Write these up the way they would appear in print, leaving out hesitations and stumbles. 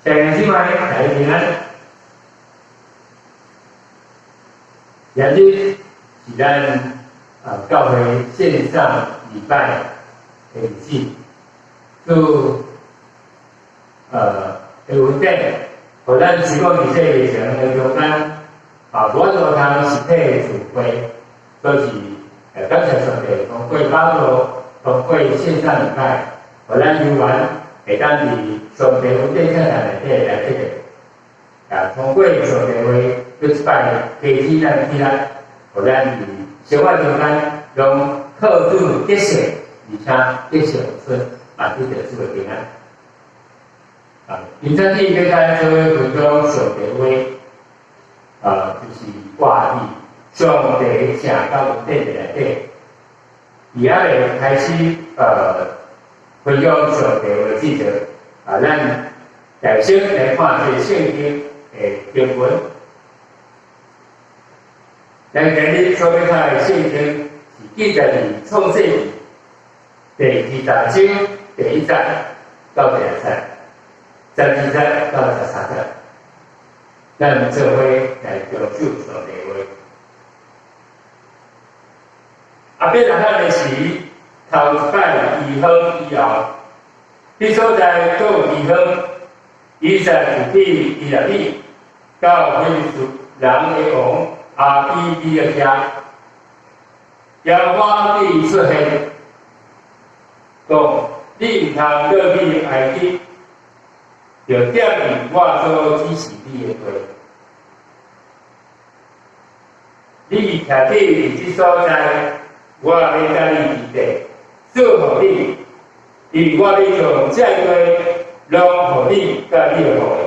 弟兄姊妹，大家平安。今日是咱教會線上禮拜的日子，主的恩典，予咱是講佇這個疫情的中間，啊，無法度通實體的聚會，所以感謝上帝，通過網路，通過線上禮拜，予咱猶原會當佇上帝恩典聖壇內底來得著，啊，通過上帝話，閣一擺提起咱起來，予咱佇生活中間攏靠主得勝，而且得勝有餘，嘛得著主的平安。啊，今早起欲來做伙分享上帝話，啊，就是掛佇上帝聖甲恩典的內底。佇猶未開始分享上帝話之前，啊，咱來先來看這個聖經的經文。咱今日所欲讀的聖經是記載佇創世記第20章第1節到第6節，12節到13節。咱做伙來享受上帝話。亞伯拉罕的時，頭一擺饑荒以後，彼所在閣有饑荒，以撒就去伊納比，到非利士人的王亞比米勒遐，耶和華對伊出現，講：你毋通落去埃及，著踮佇我所指示你的地。你徛佇這所在，我欲佮你佇地，賜予你，因為我欲將這地攏予你佮你的後裔。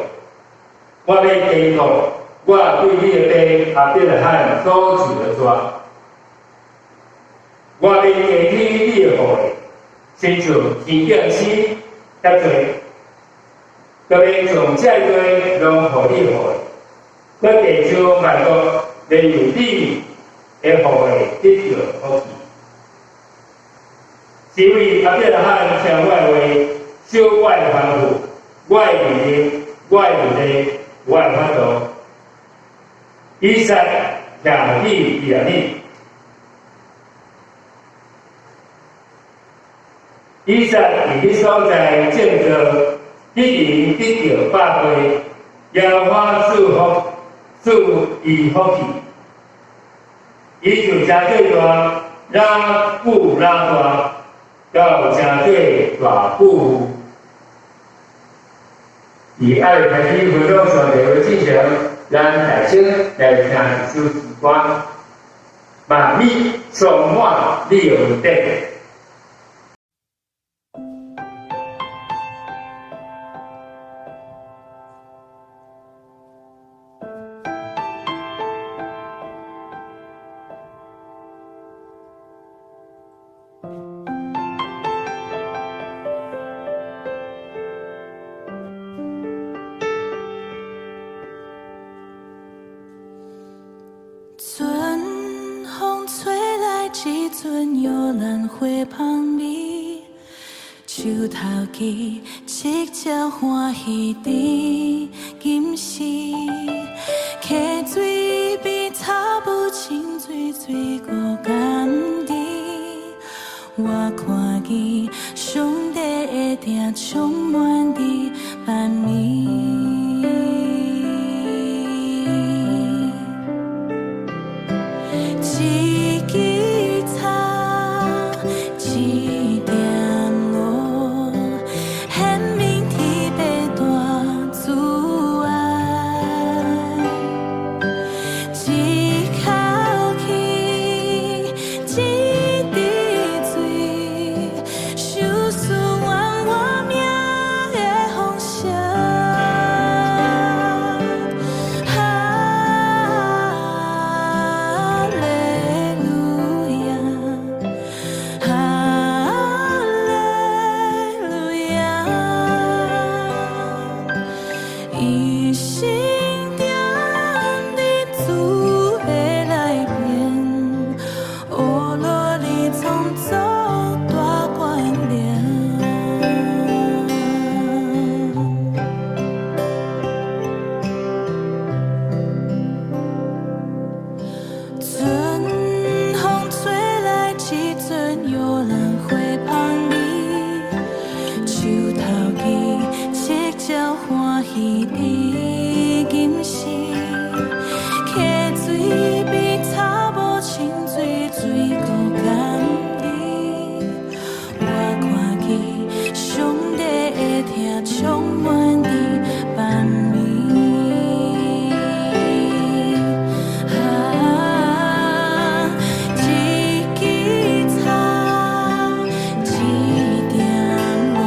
我欲堅固我對你的爸亞伯拉罕所受的誓。我欲加添你的後裔，親像天頂星遐濟，閣欲將這地攏予你後裔。閣地上萬國，欲由你的後裔得著福氣。是為亞伯拉罕聽我的話，守我的吩咐，我的命令，我的律例，我的法度。以撒徛佇伊拉利，以撒佇彼所在種稻，彼年得著百倍，耶和華賜福，賜伊福氣。伊就誠做大，愈久愈大，到成做大富戶。佇猶未開始分享上帝話之前，咱來先來聽一首詩歌，萬米充滿你的恩典。春風吹來，一陣玉蘭花香味，樹頭枝七隻歡喜甜金絲，溪水邊草木青翠翠閣甘甜，我看見上帝的疼充滿佇萬民。一枝草，一點露，顯明天父大慈愛。一口氣，一滴水，受賜阮活命的方式。哈利路亞，哈利路亞，一心踮佇主的內面，呵樂裡創造大關聯。滴滴金絲，溪水比草無清水，水閣甘甜。我看見上帝的疼充滿佇放暝。啊，一枝草，一點露，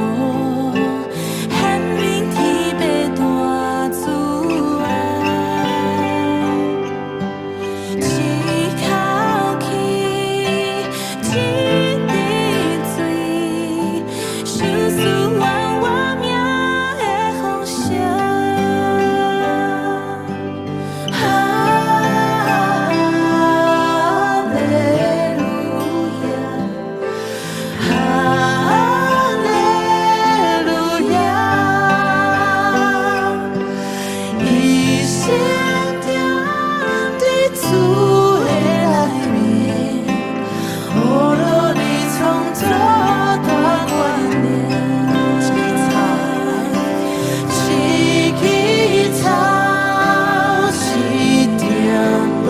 顯明天父大慈愛。一口氣，一滴水，賞賜阮活命的豐盛。哈利路亞，哈利路亞，一生踮佇主的內面，呵樂你創造大權能。一枝草，一點露，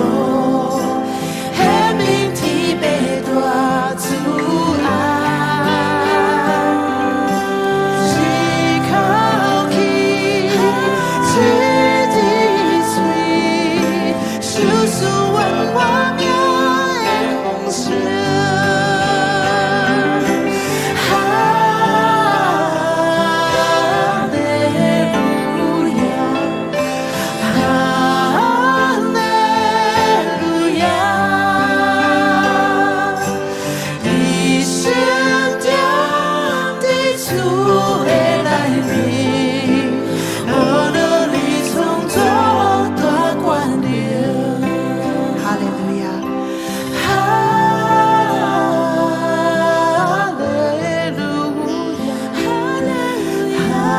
顯明天父大慈愛。一口氣，一滴水，賞賜阮活命的豐盛。哈利路亞，哈利路亞，一生踮佇主的內面，呵樂你創造大權能。哈利路亞，哈利路亞，哈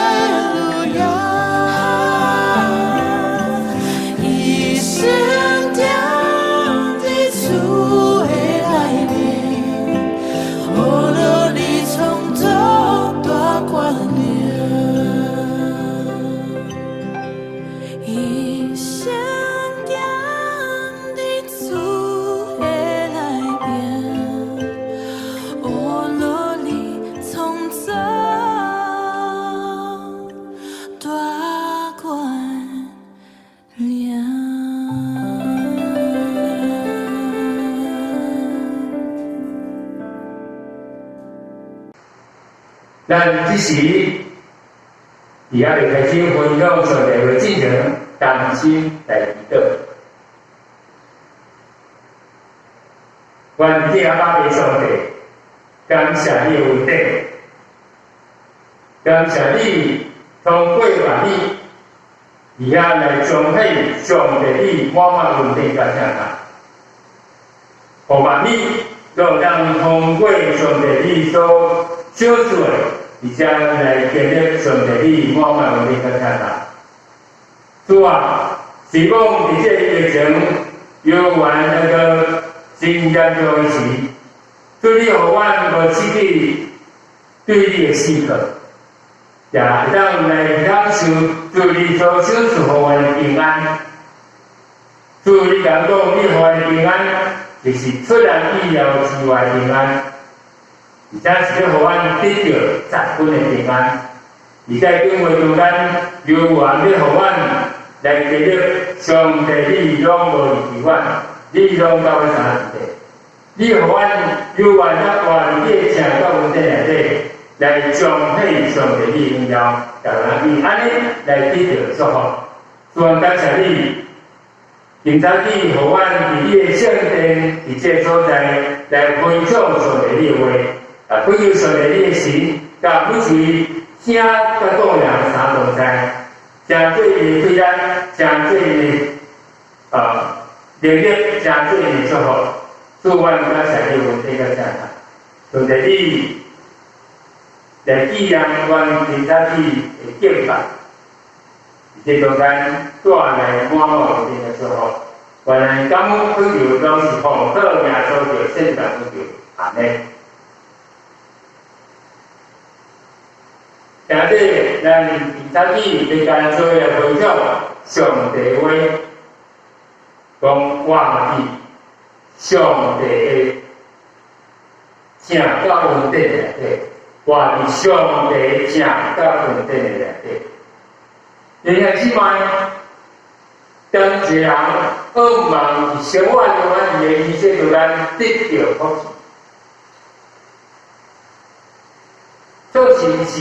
利路亞，一生踮佇主的內面，呵樂你創造大權能。一生踮佇主的內面，呵樂你創造大權能。咱這時佇遐就開始分享上帝話進前，同心來祈禱。阮天父爸上帝，感謝你的恩典，感謝你通過萬米，佇遐來彰顯上帝你滿滿恩典佮疼愛。予萬米攏通通過上帝你所賞賜的，而且來經歷上帝你滿滿恩典佮疼愛。主啊，是講佇這疫情猶原那個真嚴重的時，主你予阮無失去對你的思考，也會當來享受主你所賞賜予阮的平安。主你敢講，你予阮的平安，就是出人意料之外的平安，而且是欲予阮得著十分的平安。而且經過中間，猶原欲予阮來經歷上帝你攏無離棄阮，你攏佮阮相佇咧。你予阮猶原猶活佇你的疼佮恩典內底，來彰顯上帝你榮耀，共咱以按呢來得著祝福。主啊，感謝你，今早起予阮佇你的聖殿，佇這個所在來分享上帝你的話，啊，分享上帝你的神，佮每一位兄佮顧人三同在，誠做伊的對咱，誠做伊的能力，誠做伊的祝福。主，阮感謝你恩典佮疼愛，上帝你來紀念阮今早起的敬拜，佇這中間帶來滿滿恩典的祝福。原來感恩懇求攏是奉靠耶穌的聖名懇求，阿們。今日咱第三日欲共做來分享上帝話，講活佇上帝的疼佮恩典內底，活佇上帝疼佮恩典的內底。弟兄姊妹，當一個人向望佇生活中間，伊的人生中間得著福氣，做善事，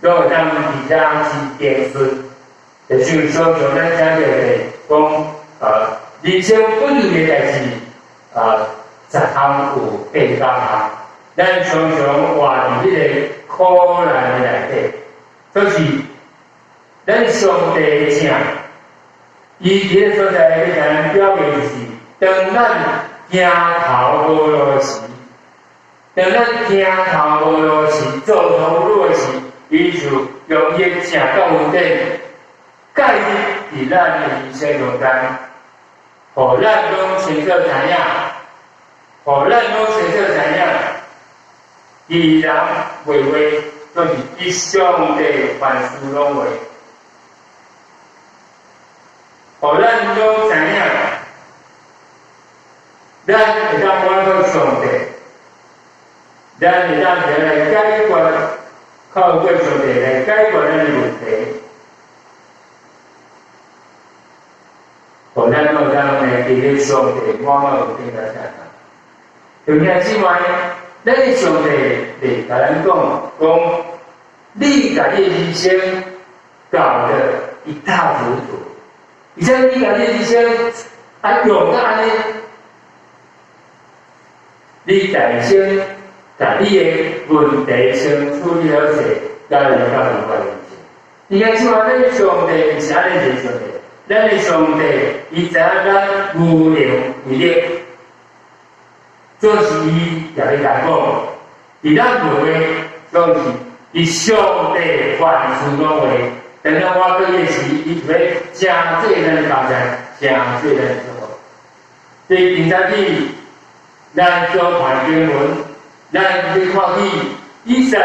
攏會當佇遮是平順。就像常常咱聽著的講，人生本有的代誌，十項有八九項，咱常常活佇彼个苦難的內底，就是咱上帝的疼，伊佇个所在欲共咱表明是，當咱行頭無路時，當咱行頭無路時，走投無路時，伊就用伊的疼佮恩典，介入佇咱的人生中間，予咱攏清楚知影，予咱攏清楚知影，伊人話話，就是伊上帝凡事攏會，予咱攏知影，咱會當倚靠上帝，咱會當來解決，透過上帝來解決咱的問題，予咱攏會當來經歷上帝滿滿有典來疼。弟兄姊妹，咱的上帝會共咱講，講你共你的人生搞得一塌糊塗，而且你共你的人生啊用甲按呢，你家己先共你的問題先處理好勢，才來到我面前。弟兄姊妹，咱的上帝毋是按呢一個上帝，咱的上帝伊知影咱無能為力，總是伊也欲共講，佇咱無話，總是伊上帝凡事攏會。當咱倚靠伊時，伊就欲成做咱的幫助，成做咱的祝福。所以今早起，咱所看經文，咱欲看見以撒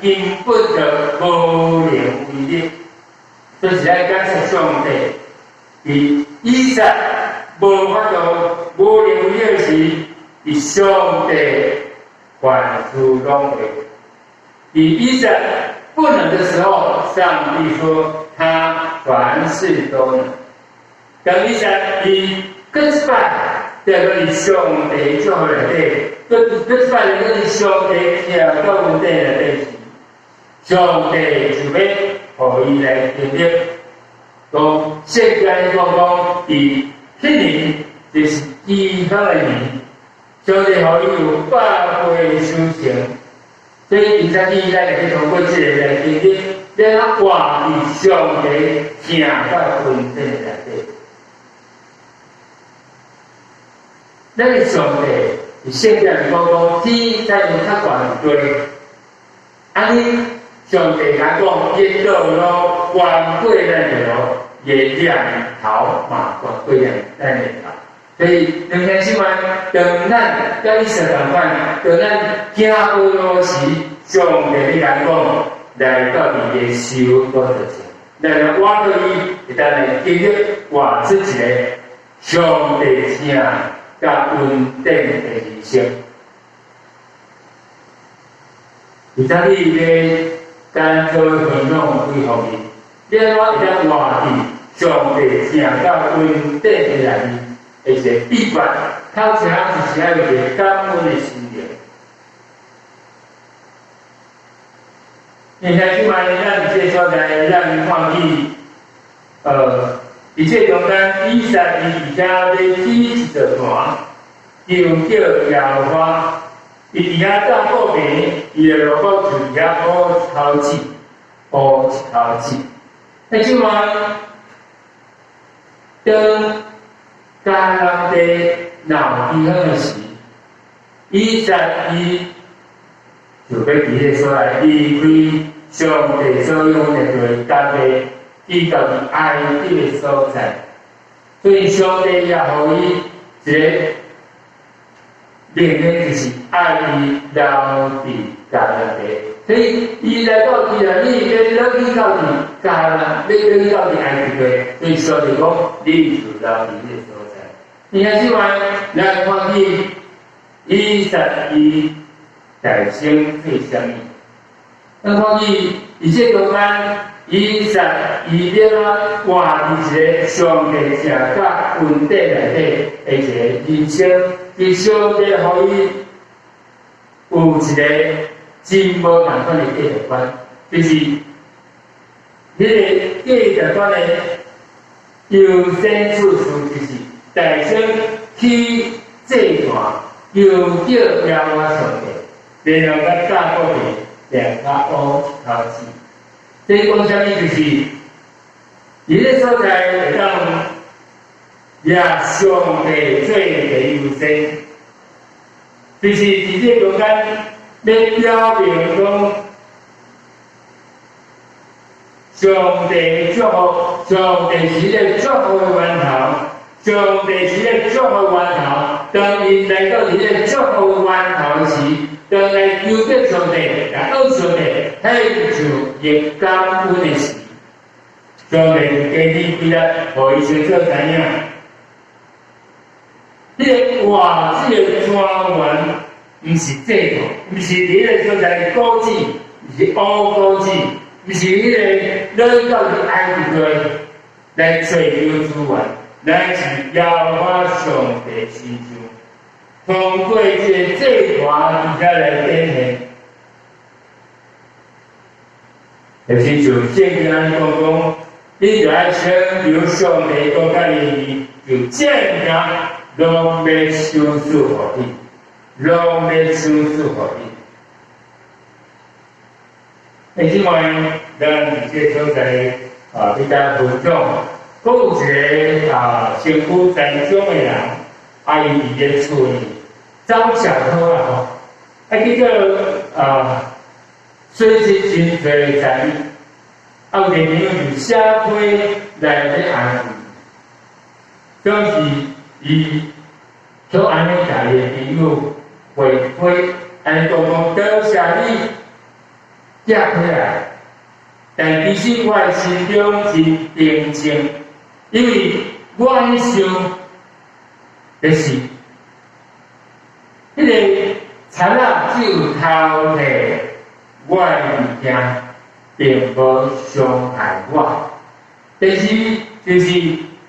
伊根本就無能為力，就是愛感謝上帝。佇以撒無法度、無能為力時，佇上帝凡事攏會。佇以撒不能的時候，上帝說他凡事都能。當以撒伊閣一擺，佇個上帝祝福內底，閣閣一擺佇個上帝疼佮恩典內底時，上帝就欲予伊來經歷。講聖經講講，佇彼年就是饑荒的年，上帝予伊有百倍的收成。所以今早起咱會去通過這个來經歷，咱活佇上帝疼佮恩典內底。咱的上帝佇聖經裡講講，天在有較懸地，按呢上帝共講，伊道路懸過咱的路，伊的念頭嘛懸過咱的頭。所以，兩兄姊妹，當咱佮以撒仝款，當咱行無路時，上帝欲共講，來到伊的收割的前，來來倚靠伊，會當來經歷活出一个上帝疼佮恩典的人生。今早日欲共做分享幾方面，你按怎會當活佇上帝疼佮恩典的內面？的一个秘訣，頭一項就是愛有一个感恩的心靈。現在這擺咱佇這所在，咱看見，佇這中間，以撒伊佇遐欲起一座壇，求叫耶和華，伊佇遐搭布棚，伊的顱骨就佇遐吐一口氣，吐一口氣。那這擺，當迦南地鬧饑荒的時，以撒伊就欲佇彼个所在離開上帝所用的地，家己去到埃及的所在。所以上帝也予伊一个命令，就是愛伊留佇迦南地。所以伊來到伊啊，你欲落去到佇迦南，欲落去到佇埃及地，所以上帝講，你就留佇彼个所在。弟兄姊妹，來看見以撒伊大先做啥物？咱看見佇這中間，以撒伊欲啊活佇一个上帝正甲恩典內底的一個人生，佇上帝予伊有一個真無仝款的價值觀，就是彼个價值觀的優先次序，就是大先去祭壇，求叫耶和華上帝，然後才雅各掠較烏一口氣。這講啥物？就是佇彼个所在會當掠上帝做第優先，就是佇這中間欲表明講，上帝祝福，上帝是个祝福的源頭，上帝是个祝福源頭。當𪜶來到佇個祝福源頭時，當來求告上帝，來向上帝獻上伊感恩的時，上帝就加你幾日，予伊清楚知影。彼个活這個泉源，毋是祭壇，毋是佇彼个所在古井，毋是烏古井，毋是彼个落到佇埃及地來揣求資源，乃是耶和華上帝身上，通過這個祭壇佇遐來展現。就是像聖經按呢講講，你著愛先求上帝國佮義，就正正攏欲賞賜予你，攏欲賞賜予你。弟兄姊妹，咱佇這個所在啊，比較分享，閣有一個啊，身軀殘障的人，啊，伊佇咧厝裡走小偷啦吼，啊，結果啊，損失真濟財物，啊，有一個朋友就寫批來咧安慰，總是伊去按呢共伊的朋友回饋，按呢講講多謝你寄批來，但其實我的心中真平靜，因為我按呢想，就是彼個賊仔只有偷摕我的物件，並無傷害我。但是就是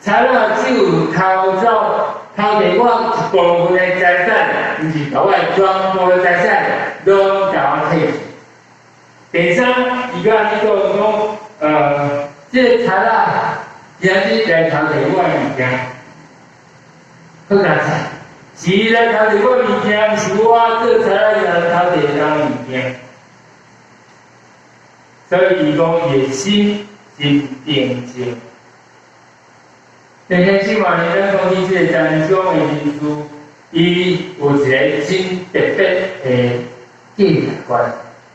賊仔只有偷走、偷摕我一部分的財產，毋是共我的全部的財產攏共我摕去。第三，伊閣按呢講講，這個賊仔今日來偷摕我的物件，好佳哉，是伊來偷摕我的物件，毋是我做賊仔來偷摕人的物件。所以伊講伊的心真平靜。弟兄姊妹，咱講起這個殘障的人士，伊有一個真特別的價值觀，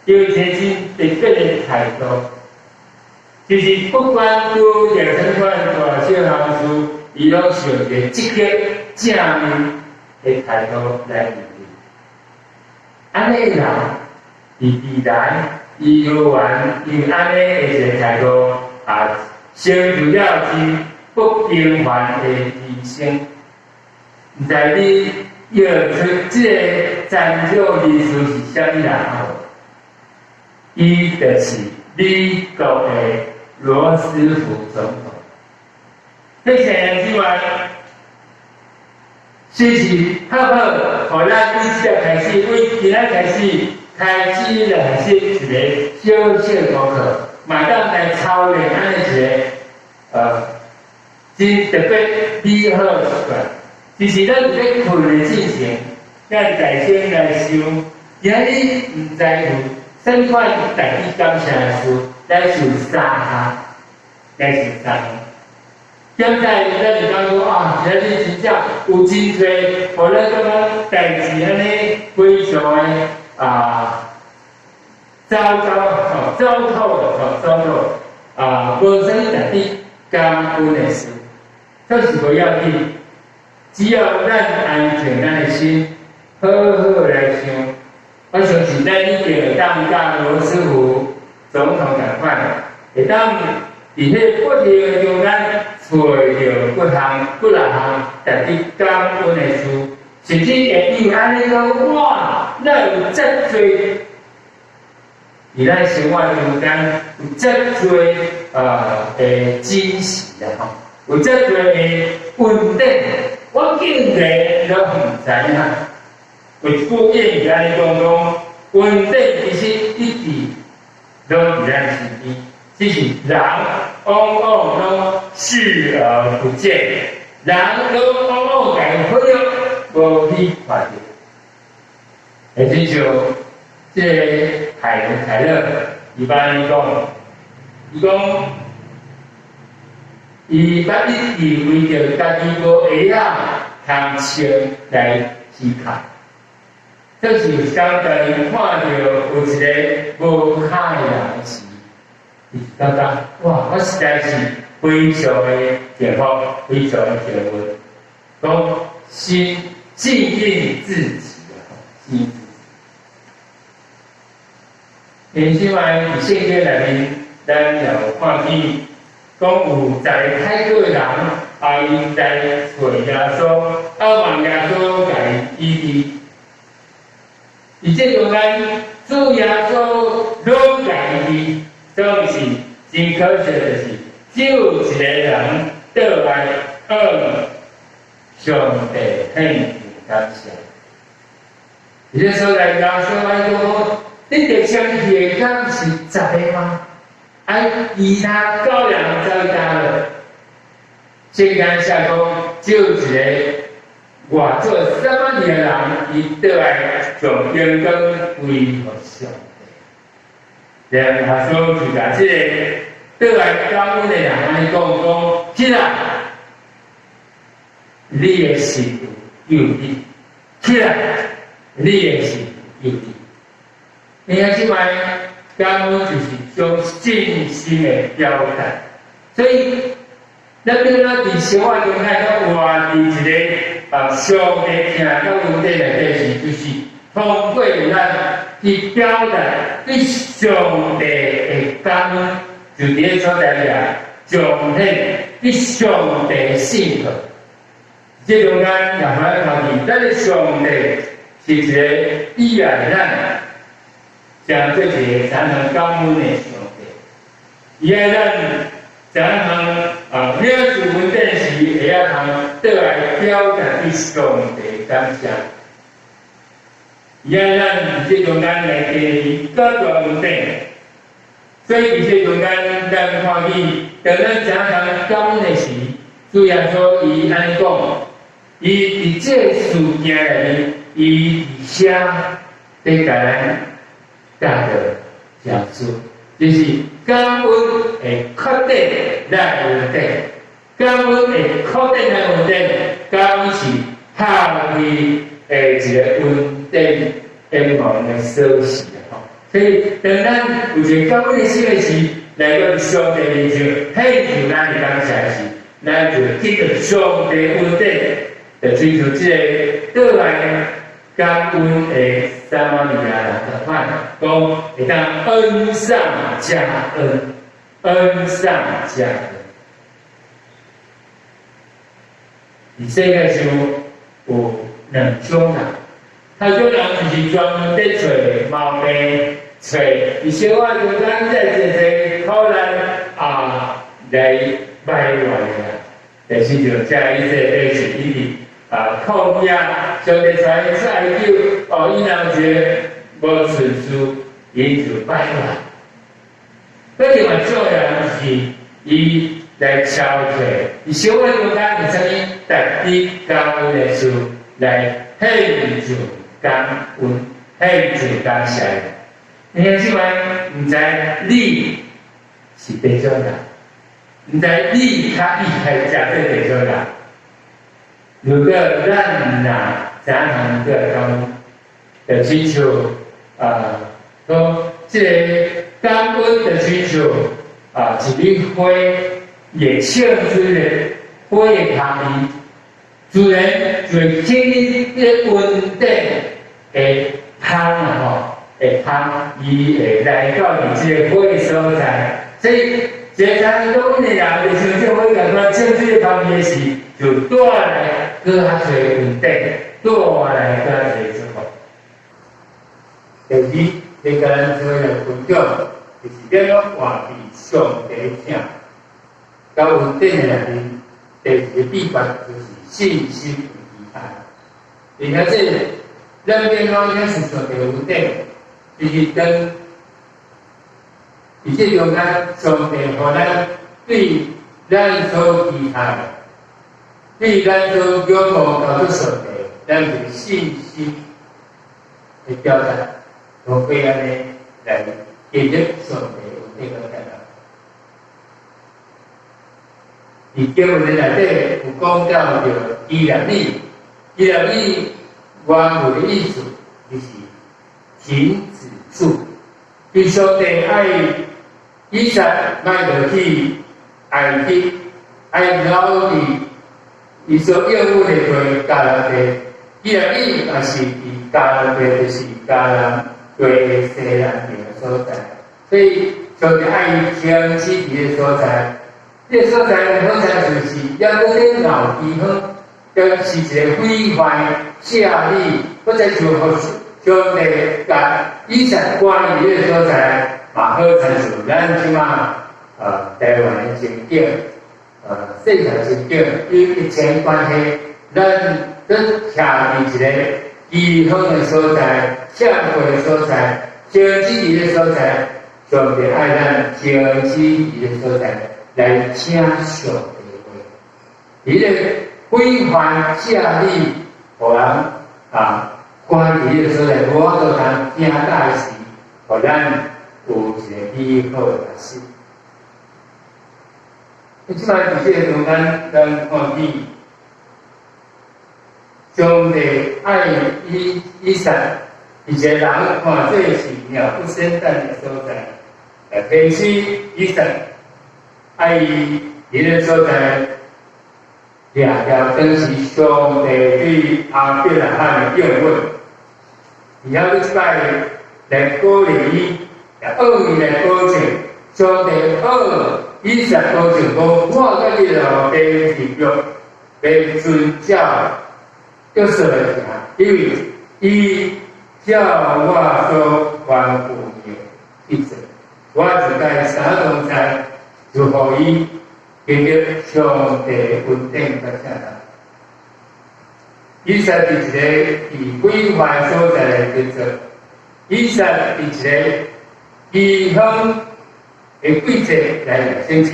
有一個真特別的態度，就是不管拄著啥物款大小項事，伊攏是用一個積極正面的態度來面對。按呢的人，佇未來，伊猶原因按呢的一個態度，啊，成就了真不平凡的人生。毋知你約出這個殘障人士是啥物人？伊就是美國的羅斯福總統。弟兄姊妹，是是好好，予咱對這個開始，為今仔開始，開始來學習一個小小功課，嘛當來操練按呢一個真特別美好的習慣。其實咱佇咧睏的進前，咱大聲來想，今日毋知有啥物款代志感謝的事，來想三項，來想三項。現在咱就講講啊，今日真正有真濟，予咱感覺代誌按呢非常的啊糟糕，吼，糟透了，吼，糟透啊，無啥物值得感恩的事，這是無要緊，只要咱安靜咱的心，好好來想，我相信咱一定會當佮羅斯福總統仝款，會當佇彼不幸的中間揣著幾項幾若項值得感恩的事，甚至會因為按呢講，哇，哪有遮濟佇咱生活中間有遮濟的驚喜啊吼，有遮濟的恩典，我竟然攏毋知影。有一句諺語按呢講講，恩典其實一直攏佇咱身邊，只是人往往攏視而不見，人攏往往共忽略，無去看著。會親像這个海倫凱勒，伊捌按呢講，伊講，伊捌一直為著家己無鞋仔通穿來思考。這是當當伊看著有一个無跤的人時，伊就感覺哇，我實在是非常的幸福，非常的幸運。講心幸運至極啊，幸運至極。因此嘛，佇聖經內面，咱也有看見，講有十个歹過的人，啊，伊來揣耶穌，啊，望耶穌共伊醫治。佇這中間，主耶穌攏共伊醫治，總是真可惜，就是只有一个人倒來向上帝獻上感謝。佇這所在，耶穌愛講，你得相信的敢是十个嗎？啊，其他九人走去佗落？聖經寫講，只有一个外族撒瑪利亞人，伊倒來將榮光歸予上帝。然後耶穌就共這个倒來感恩的人按呢講講，起來，你的信有救你，起來，你的信有救你。因為這擺感恩就是將信心的表達，所以咱變咱佇生活中間閣活佇一个啊上帝疼佮恩典內底時，就是通過咱去表達對上帝的感恩，就佇咧所在遐彰顯對上帝的信靠。這中間也可以看見，咱的上帝是一個喜愛咱，成做一个常常感恩的上帝。伊愛咱常常啊，領受恩典時，會曉通倒來表達對上帝感謝。伊愛咱佇這中間來經歷較大恩典，所以佇這中間，咱看見，當咱常常感恩的時，主耶穌伊按呢講，伊佇這个事件內面，伊佇遐佇共咱教導耶穌，就是感恩會擴展咱恩典，感恩會擴展咱恩典，感恩是合去的一個恩典永恆的鎖匙吼。所以當咱有一個感恩的心的時，來到上帝面前，獻上咱的感謝時，咱就得著上帝恩典，就親像這个倒來感恩的撒瑪利亞人仝款，講會當恩上加恩，恩上加恩。佇世界上有兩種人，頭種人就是專門佇揣毛病，揣佇生活中間在濟濟苦難啊來埋怨的人，但是就這一個百姓一直啊抗議，上帝差伊出來救，哦，伊若有一个無順事，伊就埋怨。閣另外一種人是伊來敲揣，佇生活中間有啥物值得感恩的事，來獻上感恩，獻上感謝。兄弟姊妹，毋知你是佗種人？毋知你較厲害食做佗種人？如果咱若知影通過來感恩，就親像啊，講這个感恩就親像啊，一蕊花會唱出的花的香味，自然就會起這個恩典的香。空啊吼，會空，伊會來到佇這個火的所在，所以這個差不多的人就像這火共款，穿這個香味時，就帶來閣較濟恩典，帶來閣較濟祝福。第二，欲共咱做伙來分享，就是欲怎活佇上帝疼佮恩典的內面，第二個秘訣就是信心與期待。而且，咱欲怎樣是上帝恩典，就是當佇這中間，上帝予咱對咱所期待，對咱所仰望交予上帝，咱有信心的表達，通過按呢來經歷上帝恩典佮帶領。佇經文內底有講到著基列米，基列米原文的意思就是停止處，對上帝愛以撒莫落去埃及，愛留佇伊所應許的地迦南地。基列米也是佇迦南地，就是迦南地的西南邊的所在，所以上帝愛伊停止佇个所在。這個所在好像就是猶閣咧鬧饑荒，就是一個毀壞下雨，或者就予上帝共以撒關佇這個所在，嘛好親像咱這馬台灣的情景，世界情景，因疫情關係，咱閣徛佇一個饑荒的所在，欠缺的所在，停止佇個所在，上帝愛咱停止佇個所在來聽上帝話，佇個毀壞下雨，予人啊關佇個所在，無法度通聽到時，予咱有一個美好的開始。這擺佇這個中間，咱看見上帝愛以撒，一個人看做是鳥不生蛋的所在，來提醒以撒愛伊佇個所在，掠掉當時上帝對亞伯拉罕的應允，然後這擺來鼓勵伊，來惡意來保證，上帝惡以撒保證講，我佮你老爸立約，欲遵照約束來行，因為伊照我所吩咐的去做，我就共伊三動菜，就予伊經歷上帝恩典佮疼惜。以撒佇一個佇毀壞所在來建造，以撒佇一個饑荒的季節來掠先知，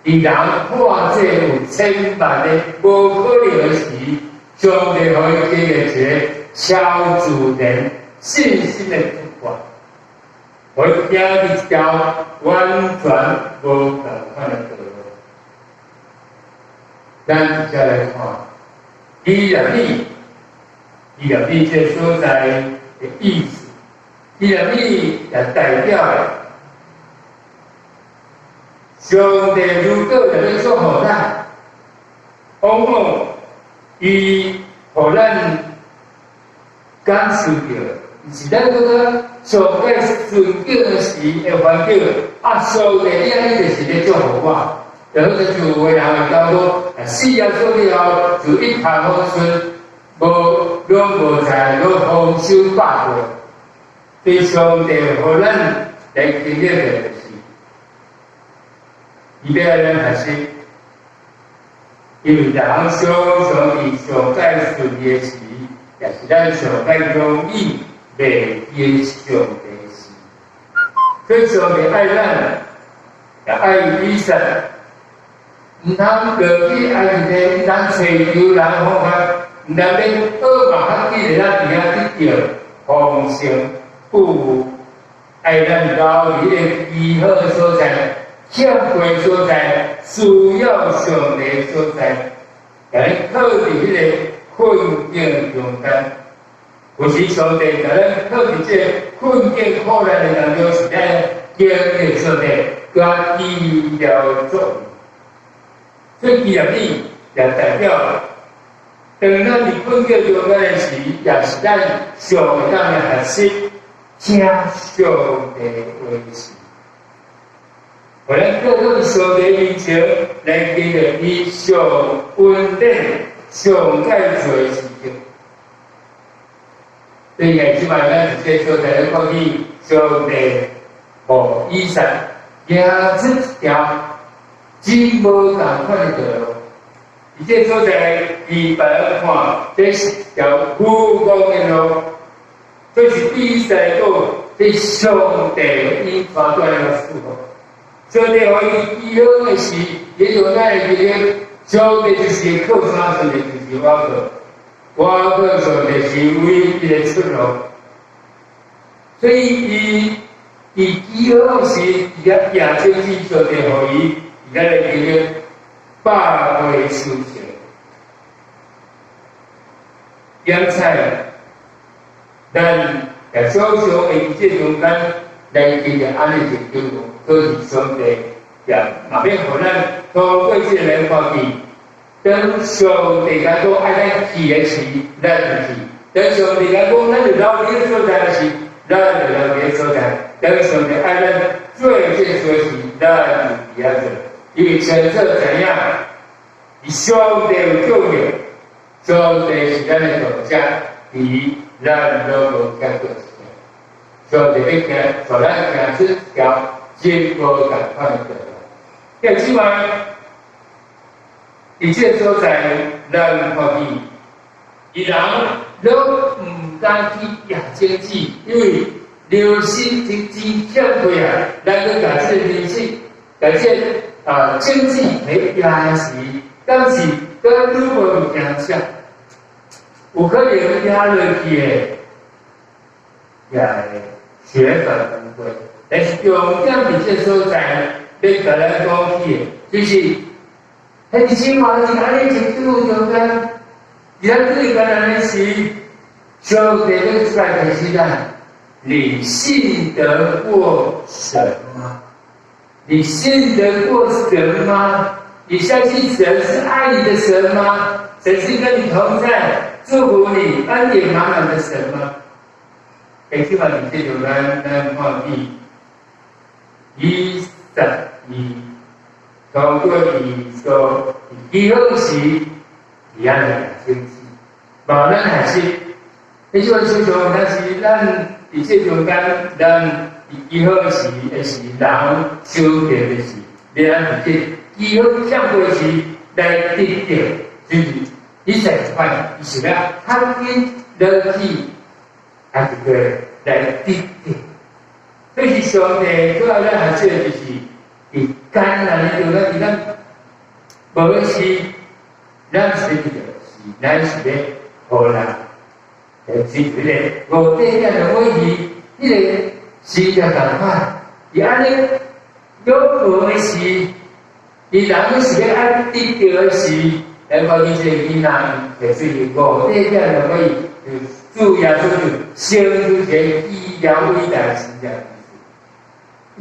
佇人看做有千萬的無可能的時，上帝予伊經歷一個超自然信心的突破，予伊行佇一條完全無仝款的道路。咱接來看基列米，基列米這個所在的意思，基列米也代表上帝如果欲欲祝福咱，往往伊予咱感受著，是咱感覺上蓋順境的時的環境，啊，上帝你按呢就是咧祝福我。就好親像有的人會感覺講，死耶穌了後就一帆風順，無攏無在，攏豐收百倍。對上帝予咱來經歷的就是，伊欲愛咱學習，因為人常常佇上蓋順利的時，也是咱上蓋容易袂記上帝時。所以上帝愛咱，也愛以撒，毋通落去愛一個，毋通揣求人方法，毋通欲學嘛較緊會當佇遐得著豐盛富裕，愛咱留佇彼個饑荒的所在，欠缺所在，需要上帝所在，共咱靠佇彼個困境中間。有時上帝共咱靠佇這個困境苦難的當中，是咱經歷上帝佮奇妙作用。所以基列米也代表當咱佇困境中間的時，也是咱上會當來學習聽上帝話時。予咱閣閣佇上帝面前來經歷伊上恩典、上愛做的事情。所以這擺咱佇這所在咧講起上帝予以撒行出一條真無仝款的道路。佇這所在，伊別人看，這是一條虛妄的路，這是對以撒來講，這上帝引帶轉來的祝福。上帝予伊祈禱的時，伊就咱會記得，上帝就是靠山，上帝就是我靠，我靠上帝是唯一的出路。所以伊佇祈禱時，伊遐舉手指上帝予伊，伊才來記得百倍收成。點菜，咱也常常會佇這中間來經歷按呢一個經文，都是上帝也嘛欲予咱透過這個來看見，當上帝共講愛咱去的時，咱就去；當上帝共講咱就留佇這所在的時，咱就留佇這所在；當上帝愛咱做這事時，咱就佇遐做。因為前者怎樣，上帝有救援，上帝是咱的大家，伊咱攏無欠過。上帝欲行，予咱行出一條真無仝款的道路。這之外，佇這個所在，咱看見，伊人攏毋敢去攑種子，因為良心真真欠虧啊！咱去共這個良心，共這個種子來攑時，敢是閣愈無物件吃，有可能攑落去的，也會血本無歸。但是重點佇這個所在，欲共咱講起的，就是，彼生活是按呢一拄中間，佇咱對艱難的時，上帝欲出來提醒咱：你信得過神嗎？你信得過神嗎？你相信神是愛你的神嗎？神是跟你同在、祝福你、恩典滿滿的神嗎？欸，這擺佇這度咱看見，以撒伊通過伊所祈禱時，伊按呢來種子，無咱學習。彼種想像，但是咱佇這中間，咱佇祈禱時，的是人收到的是，欲按佇這祈禱欠過時來得著，就是以撒款，伊是欲較緊落去，還是對來得著。這是上帝閣愛咱學習的，就是佇艱難的中間，佇咱無時，咱是得著，是咱是欲予人來追求個五塊點兩尾魚，彼個時就仝款，伊按呢攏無的時，伊人是欲愛得著的時，來看見這個囡仔，伊提出五塊點兩尾魚，就主耶穌就成就一個醫療偉大神蹟。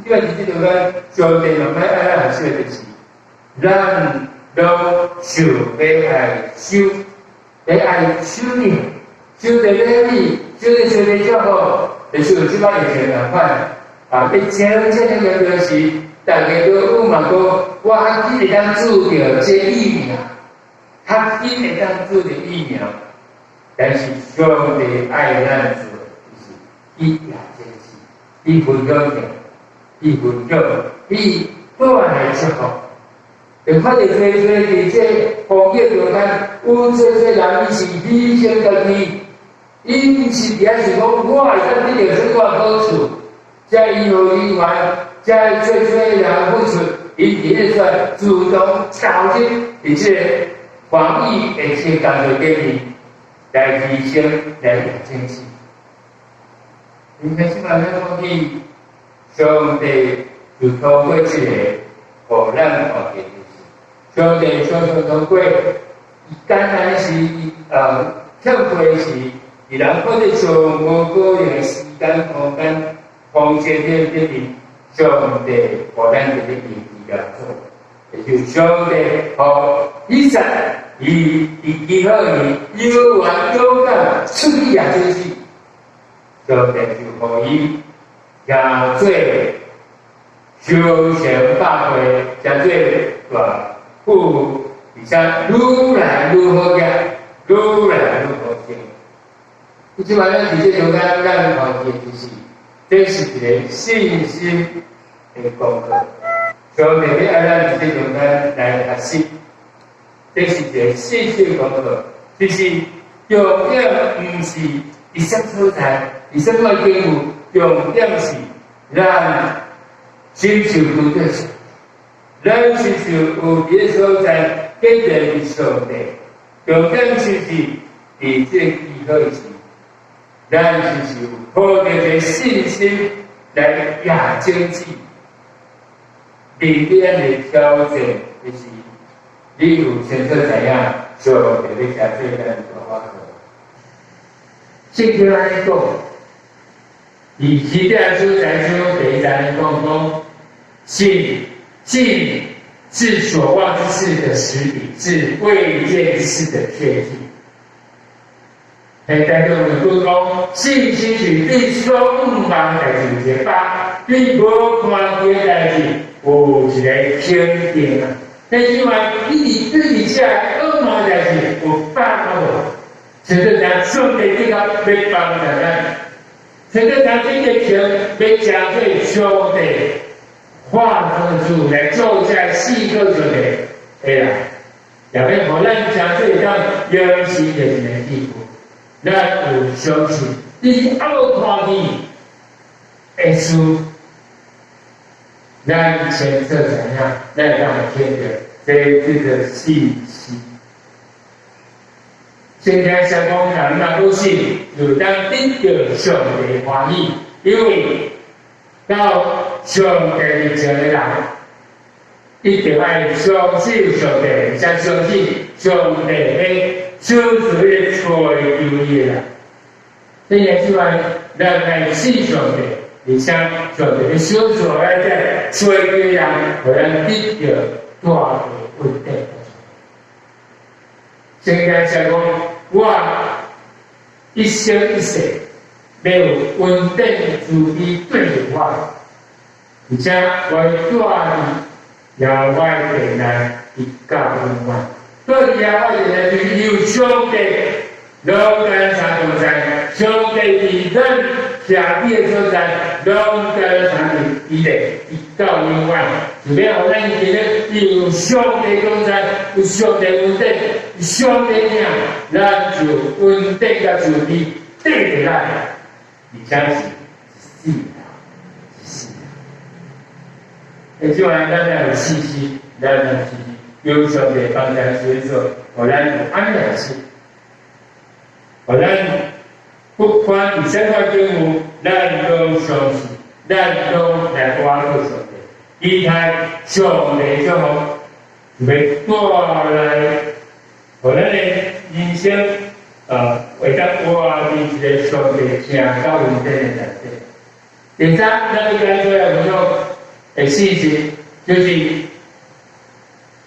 這個是這個上帝慢慢愛咱學習的就是，咱攏想欲愛守，欲愛守呢，守得禮禮，守得上帝祝福，就是這擺疫情仝款，啊，欲真正的嚴重時，大家都有嘛講，我較緊會當注著這疫苗，較緊會當注著疫苗，但是上帝愛咱做，就是去攑這事，去分享者，去分享，去帶來祝福。就看著濟濟佇這風雨中間，有濟濟人伊是犧牲家己，伊毋是佇遐想講我會當得著啥物好處，這醫護人員，這濟濟人付出，𪜶佇咧出來主動投入佇這個防疫的這個工作頂面來犧牲來獻種子。因為這擺咱講起，上帝就透過這個，予咱看見就是，上帝常常通過伊艱難時，欠缺時，伊人看著上無可能的時間空間，空間頂頂面，上帝予咱這個醫療做，也就是上帝予以撒伊伊祈禱伊猶原勇敢出去掠種子，上帝就予伊成做修成百倍，成做大富，而且愈來愈好額，愈來愈好勢。你這擺咱佇這中間，咱看見就是，這是一个信心的功課。上帝欲愛咱佇這中間來學習，這是一个信心功課。就是重點毋是佇啥所在，佇啥物境遇，重點是咱親像拄著是，咱親像有佇个所在，跟著上帝。重點就是佇這祈禱時，咱就是有抱著一个信心來掠種子，面對咱的挑戰，就是你有清楚知影，上帝欲成做咱大法好。聖經按呢講，佇希伯來書三章第一節講講，信信是所望之事的實底，是未見之事的確據。喺當中有講，信心是對所向望代誌有一個把，對無看見的代誌有一個肯定啊。但是話，你佇對佇這向望代誌有把握無？現在講上帝這個欲幫助咱，現在講這個錢欲成做上帝話中的主來做這四個上帝的人，也欲予咱成做當養生的一個地步。咱有相信，你猶無看見的事，咱清楚知影，咱會當聽著這叫做信心。聖經上講，人若有信，就當得著上帝歡喜，因為到上帝面前的人，一定愛相信上帝，而且相信上帝會賞賜彼個追求伊的人。這也是話，咱愛信上帝，而且上帝欲賞賜咱這追求的人，予咱得著大的恩典。聖經上講，我一生一世欲有恩典慈悲綴著我，而且我會住佇耶和華的殿內，直到永遠。住佇耶和華殿內，就是有上帝攏佮相同在，上帝佇咱徛佇的所在，攏佮相佇伊咧，直到永遠。就欲予咱記得有上帝同在，有上帝恩典，上帝疼，咱就恩典佮慈悲綴著咱，而且是一世人，一世人。欸，這擺咱要有信心，咱有信心，有上帝幫助所以說，予咱有按呢信，予咱不管佇啥款境遇，咱攏相信，咱攏來倚靠上帝。期待上帝祝福，就欲帶來，予咱的人生，會當活佇一个上帝疼佮恩典的內底。第三，咱欲來做來分享的事情，就是欲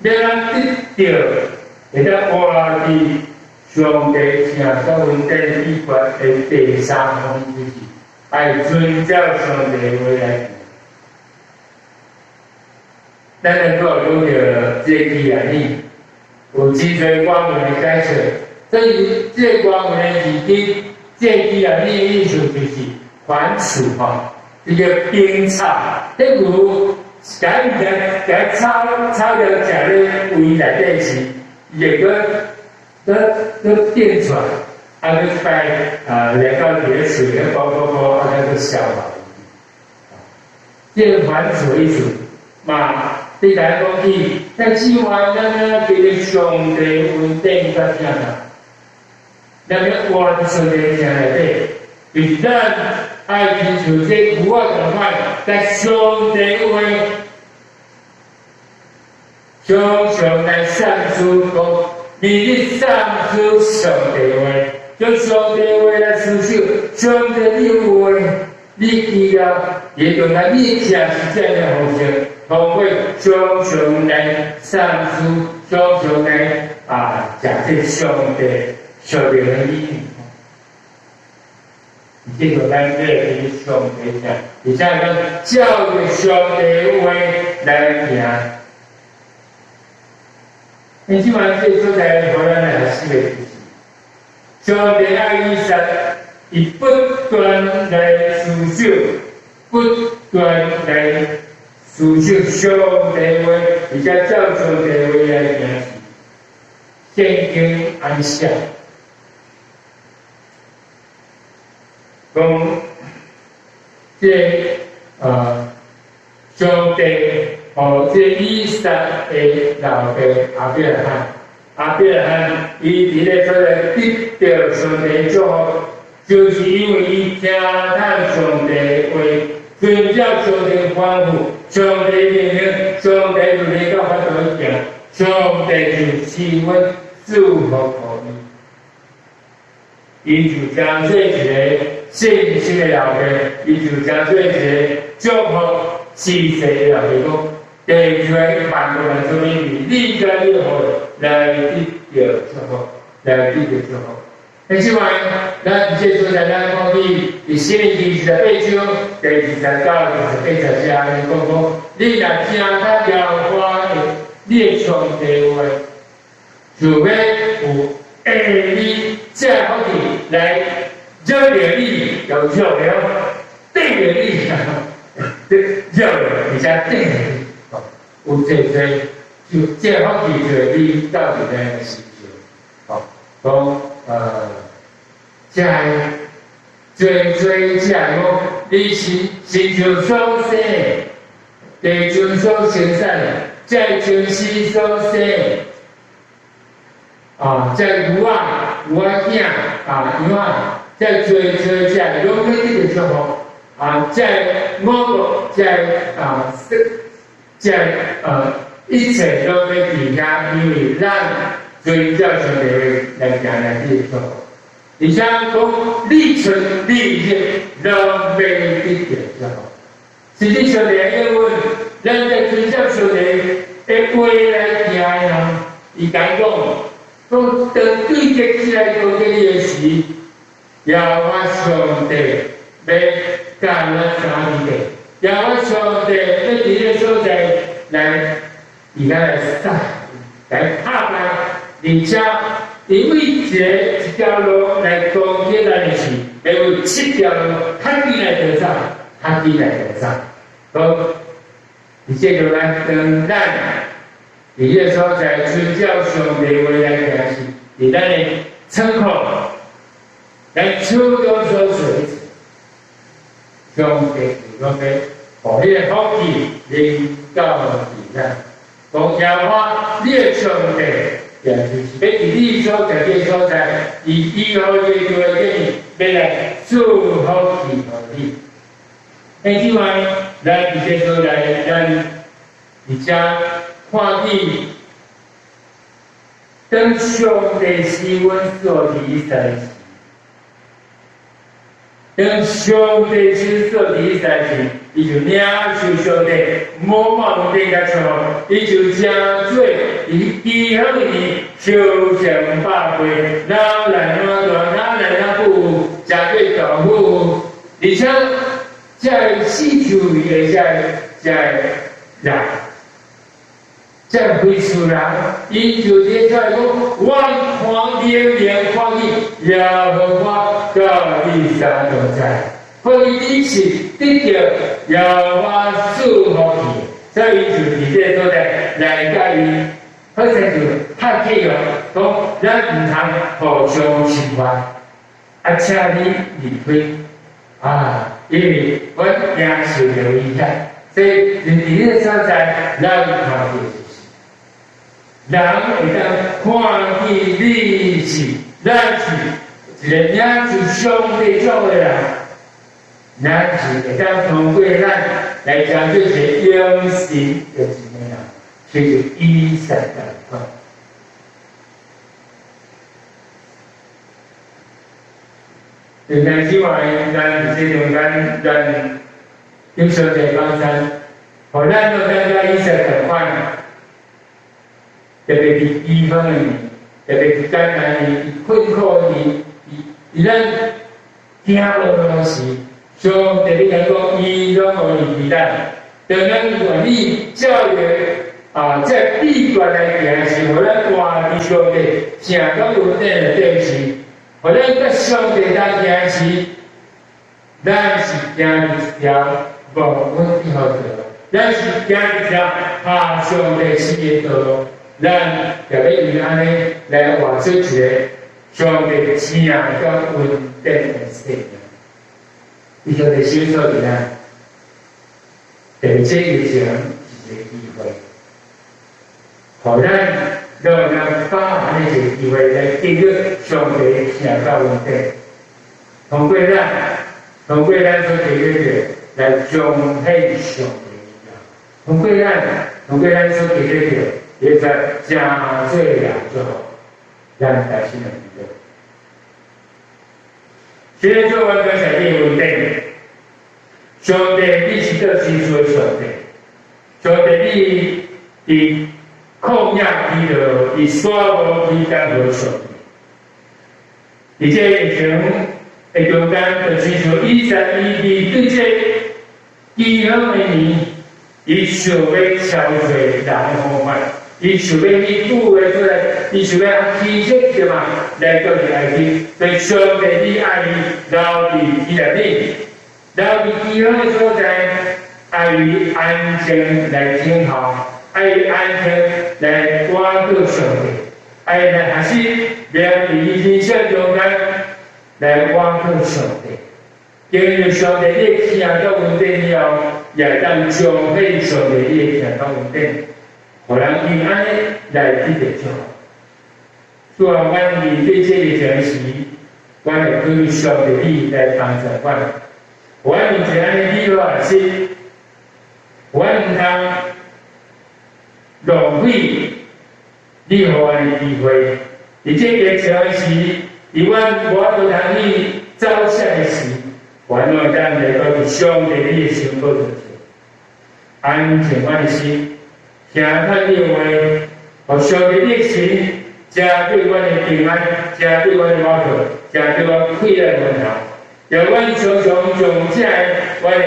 咱得著會當活佇上帝疼佮恩典秘訣的第三方面，就是愛遵照上帝的話來行。咱來拄有講著這個基亞尼，有真濟原文的解釋。所以這個原文的字根，這基亞尼的意思就是反芻吼，這個冰草。這牛共伊共草草料食咧胃內底時，伊會閣閣閣變出來，啊，閣擺啊來到佇咧喙咧，咀咀咀，啊，閣閣消化。這個反芻意思嘛，你來講起，但此外，咱啊記得上帝恩典佮疼啊，咱欲活佇上帝疼內底，就是咱愛親像這牛仔仝款，在上帝話常常來散思講，日日散思上帝話，將上帝話來思想，上帝你有話，你記了，伊就來你聽是這樣的方式。通過常常來散思，常常來啊，食這上帝屬靈的語言。這個咱這個上帝聽，而且講照著上帝話來行。你這擺這所在，予咱來學習的就是，上帝愛以撒，伊不斷來持守，不斷來持守上帝話，而且照上帝話來行事。聖經按寫，講這上帝予這以撒的老爸亞伯拉罕，亞伯拉罕伊佇咧所在得著上帝祝福，就是因為伊聽從上帝話，遵照上帝吩咐，上帝命令，上帝律例佮法度去行，上帝就賜恩祝福予伊，伊就成做一个信心的老爸，伊就成做一个祝福世世的老爸，講地球萬國萬族因你佮你後來得著祝福，來得著祝福。但是話，咱這所在咱講起，佇申命記28章第20到28節，按呢講講，你若聽較耶和華的你的上帝話，就欲有下你這福氣來惹著你，有惹著，對著你，惹著，而且對著你，有濟濟，就這福氣就會臨到佇咱的身上，吼，講這濟濟這講，你是親像所生，地上所生產的，這泉時所生，啊，這牛仔、牛仔囝啊，羊仔，這濟濟這攏欲得著祝福，啊，這五穀，這啊，這一切攏欲佇遐，因為咱遵照上帝話來行來得祝福。而且講你出你入，攏欲得著祝福。實際上帝應允，咱在遵照上帝的話來行的人，伊共講，講當對敵起來攻擊你的時，耶和華上帝欲共咱相離的，耶和華上帝欲佇彼个所在來，佇遐來殺，來拍敗，而且因為一條路來攻擊咱的時，會有七條路較緊來逃走，較緊來逃走。好，而這就來當咱佇彼个所在遵照上帝話來行事，佇咱的倉庫，咱手中所做的，上帝就講欲，予彼个福氣臨到佇咱。講耶和華，你的上帝，也就是欲佇你所在這個所在，伊依靠這個建議，欲來賜福氣予你。彼此外，咱佇這所在，咱佇遮看見，當上帝施恩賜予以撒時，當上帝施賜予以撒時，伊就領受上帝無妄頂共祝福，伊就成做佇饑荒年收成百倍，哪來哪大，哪來哪富，成做大富，而且這個四周圍的這個人，這個非利士人，伊就佇咧講，我看明明看見耶和華佮以撒同在，看見你是得著耶和華賜福氣，所以伊就佇這個所在來佮伊，好像就拍契約，講咱毋通互相侵犯，啊，請你離開，啊，因為阮驚受著危險，所以佇彼個所在，咱看見就是人會當看見你是，咱是一個領受上帝祝福的人，咱是會當通過咱來成做一個永生的一個人，所以就以撒共款。現在之外，咱佇這中間，咱求上帝幫贊，予咱都感覺以撒共款，特別佇饑荒的年，特別艱難、困苦、佇咱行路的時，上帝你講伊攏予伊佇咱，當咱願意照伊啊，這秘訣來行時，予咱活佇上帝聖甲恩典內底時，予咱佮上帝同行時，咱是行佇一條蒙恩的道路，咱是行一條合上帝旨意的道路，咱就欲用按呢來活出一個上帝聖佮恩典的生命。伊上帝手所佇咱，特別這疫情是一個機會，予咱讓咱把握這個機會來經歷上帝聖佮恩典，通過咱所經歷的來彰顯上帝的榮耀，通過咱所經歷的，會使誠濟人祝福，咱來信仰基督。現在做阮感謝你恩典，上帝你是做神事的上帝，上帝你佇曠野起落，佇沙漠起江河上帝，佇這疫情的中間，就親像以前伊佇對這饑荒的年，伊想欲超濟人的方法，伊想欲去救的出來，伊想欲奇蹟對嘛，來倒去埃及，所以上帝你愛伊留佇伊內面，留佇饑荒的所在，愛伊安靜來等候，愛伊安靜來倚靠上帝，愛伊來學習，佇伊人生中間來倚靠上帝。經歷上帝你的疼佮恩典以後，也會當彰顯上帝你的疼佮恩典，予人因按呢來得著祝福。主啊，阮面對這個情時，阮會求上帝你來幫助阮。阮有一個按呢美好的心，阮毋通浪費你予阮的機會。佇這個情時，佇阮無法度通去走啥的時，阮攏會當來到上帝你的聖寶座前，安靜阮的心，聽阮你的話，予上帝你的心，成對阮的平安，成對阮的倚靠，成對阮快樂源頭。讓阮常常將這个阮的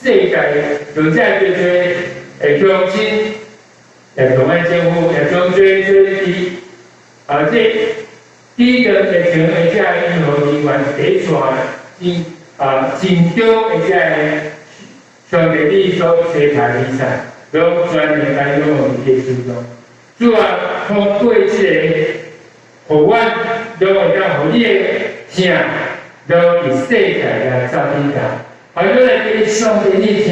世界，將這個叫做的鄉親，來同阮政府，來將這這佇啊這抵擋疫情的這個醫護人員第一線真啊真中的這个上帝你所差派的醫生，攏全力來用佇你手中。主啊，通過這個，予阮攏會當予你的疼，攏佇世界來走頂頭，予咱來得上帝你疼，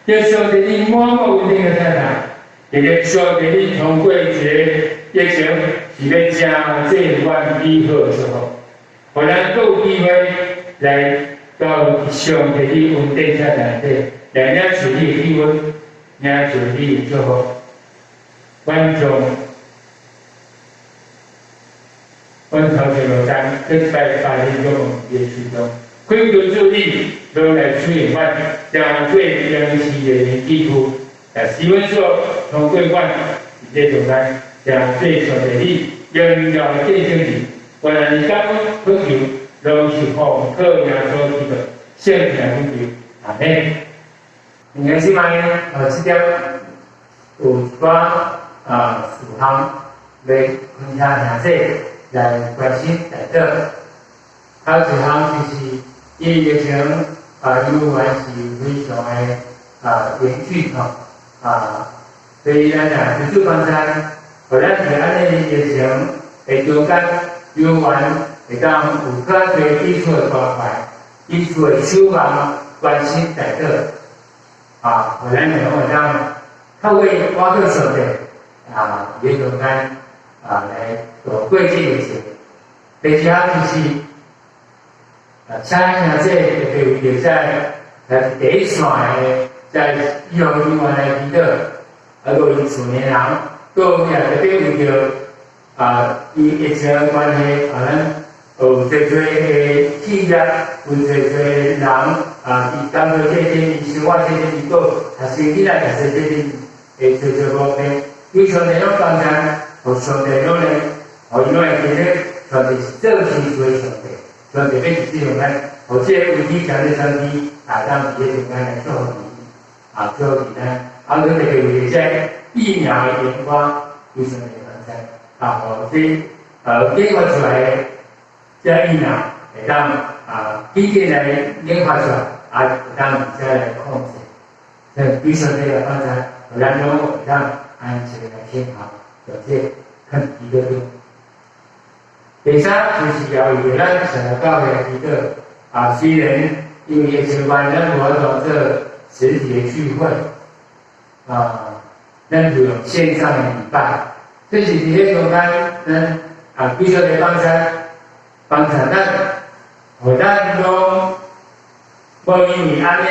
得上帝你滿滿恩典的疼痛，這個上帝你通過這個疫情是欲成這阮美好的祝福，予咱閣有機會來到上帝你恩典遮內底，來領受你的喜悅，領受你的祝福。阮將阮頭前落單，去拜拜你種耶穌中，懇求主你攏來賜予阮，成做靈視的祈求，來使阮所通過阮佇這中間，成做上帝你榮耀的見證人。願咱感恩懇求，攏是奉靠耶穌基督聖名懇求，阿們。弟兄姊妹，這點有一寡事項欲分享兄弟來關心代禱。頭一項就是伊疫情猶原是非常的嚴峻吼，所以咱啊求主幫助，予咱佇按呢疫情的中間，猶原會當有較濟彼此的關懷、彼此的守望、關心代禱，予咱會當透過倚靠上帝佇中間來度過這個疫情。第二項就是，請兄弟特別為著在來第一線的在醫護人員來祈禱，閣有𪜶厝的人，閣也特別為著伊疫情的關係，咱有濟濟的企業，有濟濟人佇工作這陣，伊生活這陣，伊閣讀書囡仔讀書這陣會濟濟無便，求上帝攏幫助，予上帝攏來予𪜶會記得上帝是做天地的上帝，上帝欲佇這中間，予這个危機誠濟商機，會當佇這中間來祝福𪜶，啊，祝福佇咱，啊，閣特別為著這疫苗的研發，求上帝幫助，啊，予這研發出來的這疫苗會當啊，緊緊來研發出來，啊，會當而且來控制。所以求上帝來幫助，予咱攏會當安全來生活，就這囥祈禱中。第三就是要為咱上教會來祈禱。啊，雖然因為疫情關係，咱無法度做實體的聚會，啊，咱就用線上的禮拜。這是佇咧中間，咱啊，求上帝幫助，幫助咱，予咱攏無因為按呢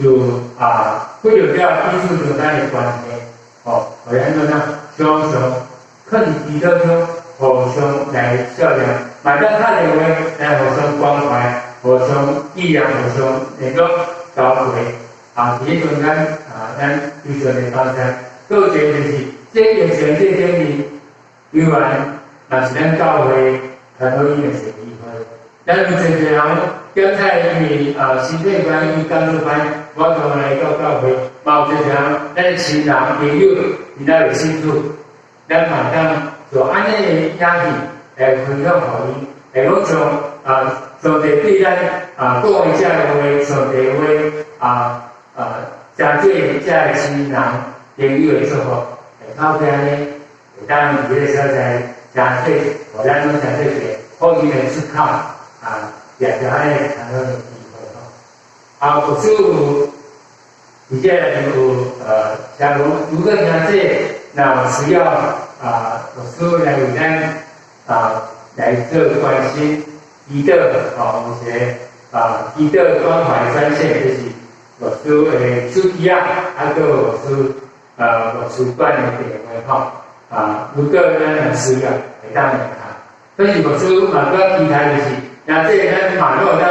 就啊，忽略掉彼此中間的關係，吼，予咱攏常常囥佇祈禱中，互相來照念，嘛當敲電話來互相關懷，互相紀念，互相聯絡交流。啊，佇咧中間啊，咱求上帝幫助。閣有一个就是，這疫情這頂面，猶原嘛是咱教會傳福音的一個機會。咱有濟濟人檢測因為啊身體關係、工作關係，無法度來到教會，嘛有濟濟人，咱的親人朋友，𪜶猶未信主，咱嘛當做按呢的影片來分享予𪜶，會講像啊上帝對咱啊講的這個話，上帝話啊啊，誠濟這个親人朋友的祝福，會透過按呢，會當佇這个所在誠濟，予咱攏誠濟一个福音的出口啊，也就按呢產生的機會吼。啊，牧師有，佇這內有假如如果聽這若有需要啊，牧師來為咱啊來做關心祈禱吼，有一个啊祈禱關懷專線，就是牧師的手機啊，啊閣有牧師館的電話吼。啊，如果咱有需要，會當來敲。所以牧師嘛閣期待就是，若這咱嘛攏會當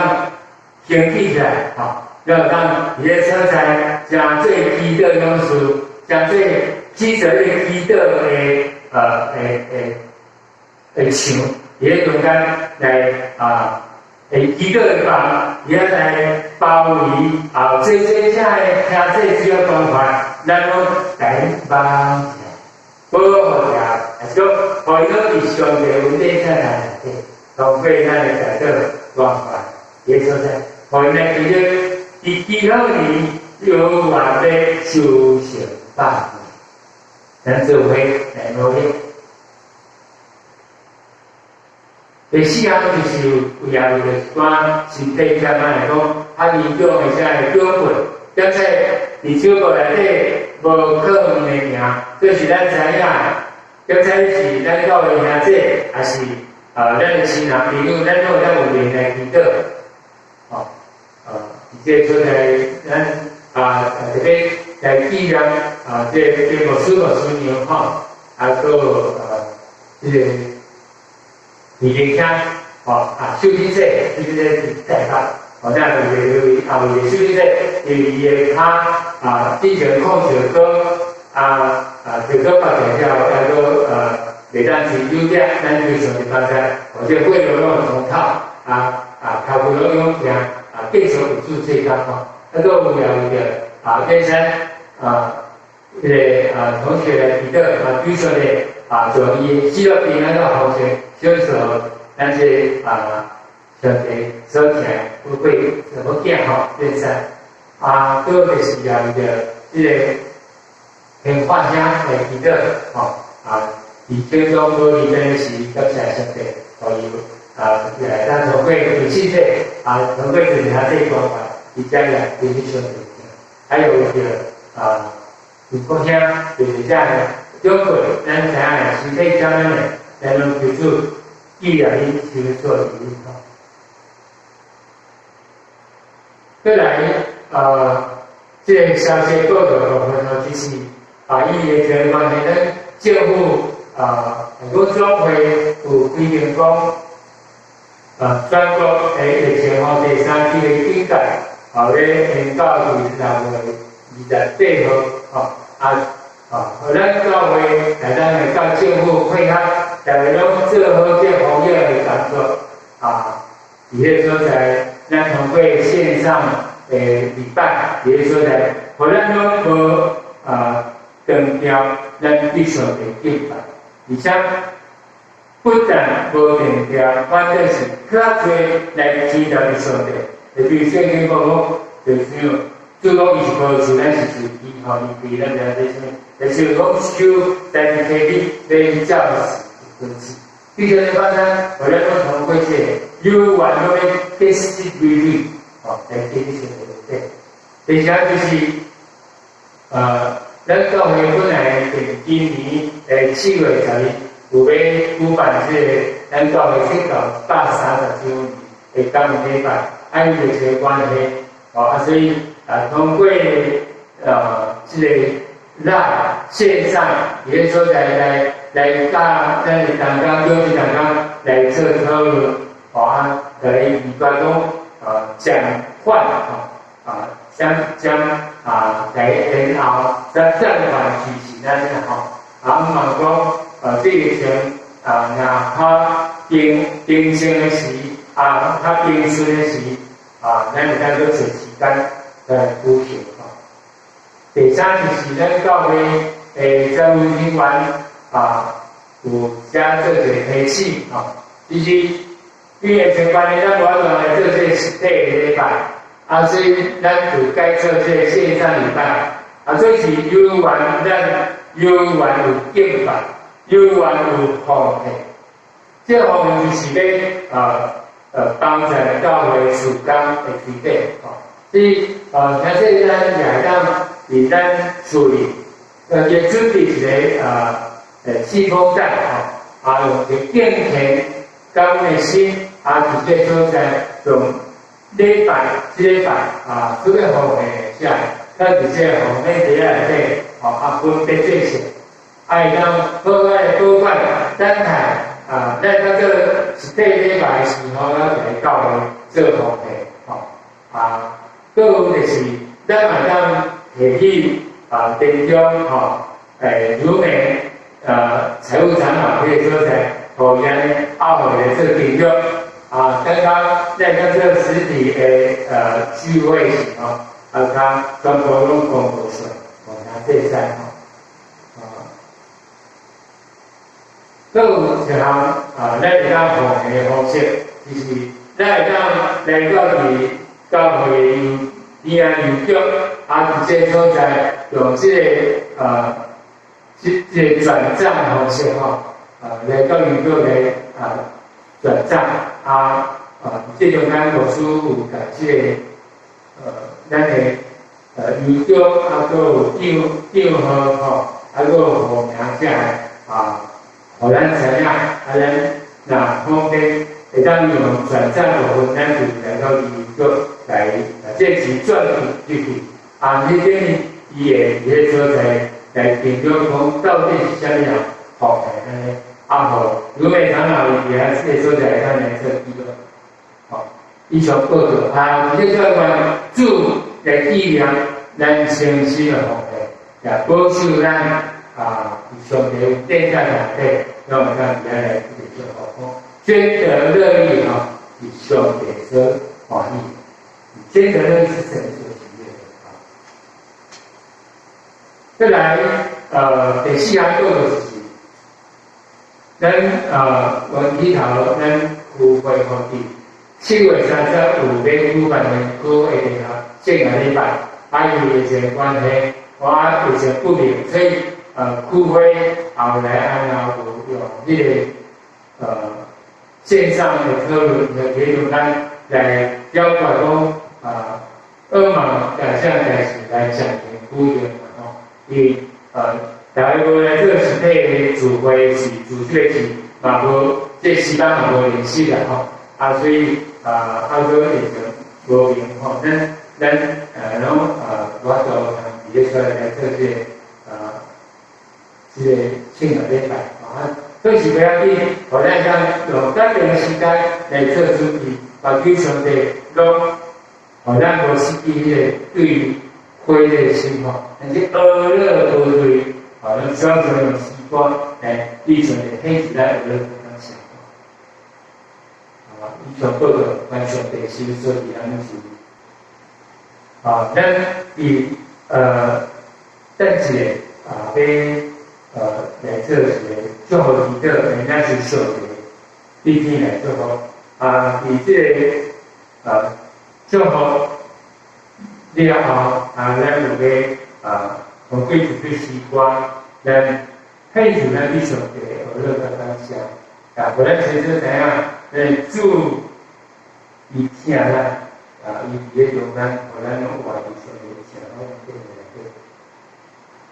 興起來，吼，了當佇咧所在，誠濟祈禱勇士，誠濟起做咧祈禱的牆，佇咧中間來啊，會祈禱的房，佇咧來包圍啊，這這遮的兄弟需要關懷，咱攏來幫起來，保護者，還是講，予伊攏佇上帝恩典下內底，通過咱的代禱關懷，佇咧所在，予𪜶來記得，佇祈禱裡有話欲修成百倍，咱做伙來努力。第四項就是有也為著一寡身體健康來講，較年長的這个長輩，檢測佇手部內底無靠𪜶的名，這是咱知影。檢測是咱教會兄弟，還是啊咱的親人朋友，咱攏會當有緣來祈禱。吼，佇這個所在，咱啊特別來紀念啊，這個牧師牧師娘吼，啊，閣這個。李金香，吼啊，秀珍姐，秀珍姐佇台北，吼，咱有一个啊，有一個秀珍姐，因為伊的跤啊，之前控石膏啊啊，石膏拔掉了後，還閣袂當去酒店，咱就上帝幫助，或者血路攏會通透，啊啊，頭骨攏勇健，啊，繼續有做這工吼，啊，閣有也有著啊，變成啊，這個啊同學來祈禱啊，求上帝啊，將伊喜樂平安到豐盛。就是說，咱這啊，上帝所疼不會怎麼變吼變成啊，閣就是也為著這個天發兄來祈禱吼啊，佇天中無認真時，感謝上帝，予伊啊，來咱通過有身體啊，通過就是遐這關懷，伊才來歸去上帝。還有著啊，有國兄就是這個長輩，咱知影身體健康的，咱攏求主。紀念𪜶受做禮物吼。過來，這個消息報道部分吼，就是啊，伊的這個關係，咱政府啊，如果總會有規定講，啊，全國的疫情吼，第三級的警戒，啊，欲延到佇6月28號，吼，啊，啊，予咱教會來咱會佮政府配合，逐家攏做好這防疫的工作啊。佇彼個所在，咱通過線上的禮拜，佇彼個所在，予咱攏無啊斷掉咱對上帝敬拜，而且不但無斷掉，反正是較濟來知道佇上帝。就比如聖經講講，就是像主講伊是葡萄樹，咱是樹枝吼，伊對咱知影這啥物？就是講手代替提去，欲照是根子。比如說咱，予咱攏通過這個有緣攏欲結實累累，吼，來結佇上帝內底。第三就是，咱教會本來佇今年7月10日有欲舉辦這個咱教會設教130週年的感恩禮拜，啊，因疫情關係，吼啊，所以啊，通過這個 live 線上佇个所在來來佮咱的同工叫這同工來做討論，吼啊，來預計講暫緩吼啊，將將啊來延後，再暫緩舉行按呢吼，啊，嘛講這疫情啊，若較平平靜的時，啊，較平順的時，啊，咱會當閣找時間來舉行吼。第三就是咱教會的財務人員啊，有遮做一個提醒吼，其實因為疫情關係，咱無法度來做這個實體的禮拜，啊，所以咱就改做這個線上禮拜，啊，所以是有緣咱有緣有敬拜，有緣有奉獻，這個方面就是欲幫助教會事工的推展吼。所以聽說咱也會當佇咱厝裡，也準備一個信封袋吼，啊，用一個敬虔感恩的心，啊，佇這個所在用禮拜，這禮拜啊，這個奉獻的啥，咱佇這個奉獻袋仔內底，吼，啊，分別做聖，啊，會當好好的保管，等待啊，咱當做實體禮拜的時候，咱就來教會做奉獻，吼，啊，閣有就是咱嘛當提起啊，殿中吼，如美財務長老彼個所在，予伊按呢拗予來做訂閱，啊，等到咱當做實體的聚會時吼，啊，較全部攏公告出來，予大家知吼，啊，閣有一項啊，咱會當奉獻的方式，就是咱會當來到佇教會郵邊仔郵局，啊，佇這個所在用這個這這個轉帳方式吼，啊，來到郵局來啊轉帳，啊啊，這中間牧師有共這個咱的郵局啊，閣有帳帳號吼，啊，閣有戶名遮啊，予咱知影，啊，咱若方便會當用轉帳部分，咱就來到郵局來把這錢轉入去，啊，彼邊伊會佇彼個所在來定著講到底是啥物人奉獻按呢，啊，予如美長老伊佇遐這個所在咱來做記錄，吼，以上報告啊，這個願主來紀念咱誠實的奉獻，也保守咱啊，佇上帝有殿在內底，讓我們佇遐來祝福。捐得樂意吼，是上帝所歡喜。捐得樂意是神所喜悅的啊。再來，第四項講的就是，咱元起頭，咱區會吼佇7月30有欲舉辦的個的聖樂禮拜，啊，因為疫情關係，我疫情不明，所以區會後來按怎有用這個線上的討論的題目咱來表達講啊，希望這項代誌來暫停舉行嘛吼，因為大家無來做實體的聚會是聚這個是嘛無，這時間嘛無認識啦吼，啊所以啊啊閣疫情無明吼，咱咱攏無法度通佇咧出來來做這個這個聖樂禮拜啊。所以是不要緊，予咱當用短暫的時間來做準備，把求上帝攏予咱無失去彼個對火的心吼，但是呵樂無罪，啊，用小小用詩歌來對上帝獻出來，有感謝。啊，以上報告，願上帝賜福予咱每一位。啊，咱佇等一下啊，欲來做一个祝福祈禱，來咱是上帝對天來祝福。啊，佇這个祝福了後，啊，咱有欲啊，通過一句詩歌，來獻出咱對上帝的呵咾佮感謝。啊，予咱清楚知影，咱主伊疼咱，啊，伊佇咧中間，予咱攏活佇上帝的疼愛內底。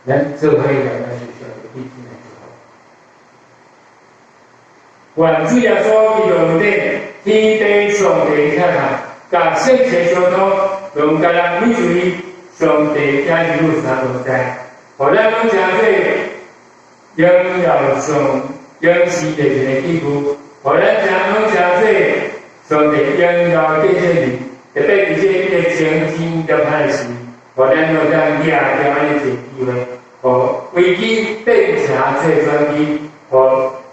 咱做伙來，咱是上帝對天來祝福。願主耶穌基督恩典，天父上帝疼愛，佮聖神相通，攏佮咱每一位上帝子兒女三同在，予咱攏成做榮耀上永世的一个器具，予咱成攏成做上帝榮耀的見證人，特別佇這個疫情真嚴害時，予咱攏當掠著按呢一个機會，予危機變成做轉機，予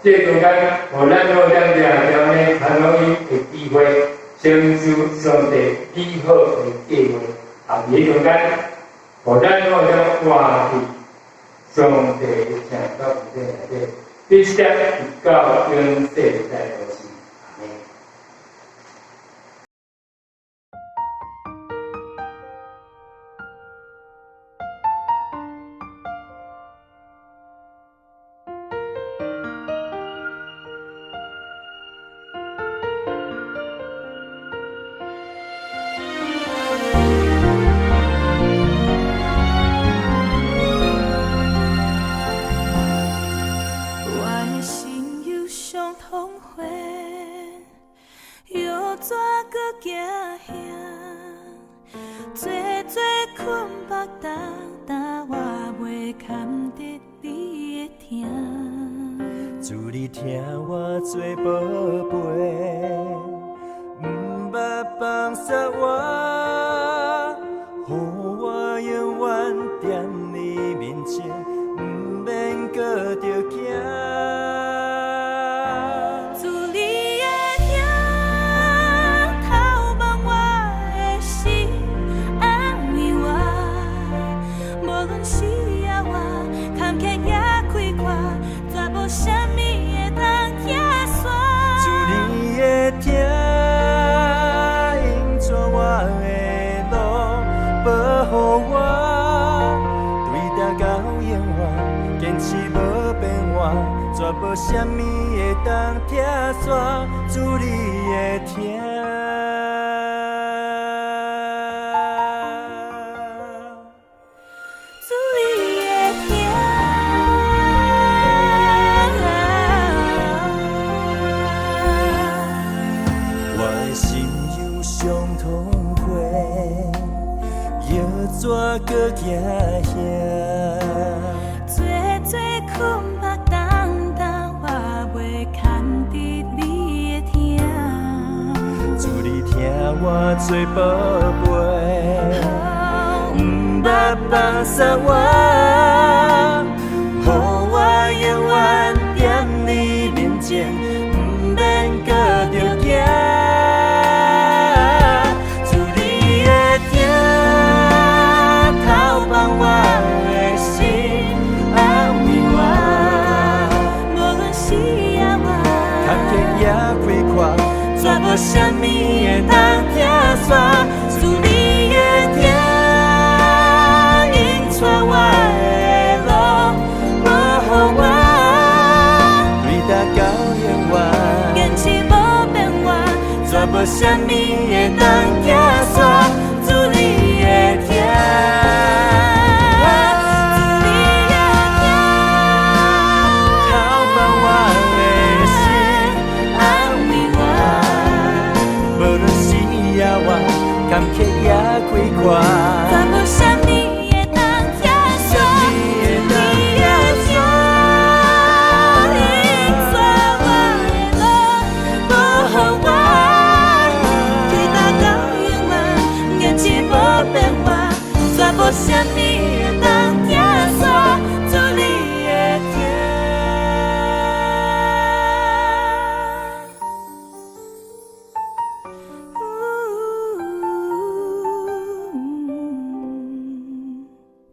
這中間，予咱攏當掠著按呢傳福音的機會，成就上帝美好的計劃。啊，佇彼中間，予咱攏當活佇上帝的疼愛內底，一直到永世代都是。阿們。我的心有傷痛悔，欲怎閣驚嚇？做做困縛重担，我袂堪得你的疼。主你疼我做寶貝，毋捌放捨我，予我永遠踮你面前，毋免閣著驚。主你的疼透望我的心，安慰我，無論死抑活，坎坷抑快活，絕無啥物會當拆散。主你的疼引帶我的路，保護我，對埕到永遠，堅持無變換，絕無啥物會當拆散。主你的疼。主你的疼。我的心有傷痛悔，欲怎閣驚嚇？做做困縛重担，我袂堪得你的疼。主你疼我做寶貝，毋捌放捨我，予我永遠踮你面前，毋免閣著驚。主你的疼透放我的心，安慰我，無論死抑活，坎坷抑快活，絕無啥物會當拆散。主你的疼引帶我的路，保護我，對埕到永遠，堅持無變換，絕無啥物會當拆散。主你的疼。主你的疼透放我的心，安慰我，無論死抑活，坎坷抑快活，絕無啥物會當拆散。主你的疼引帶我的路，保護我，對埕到永遠，堅持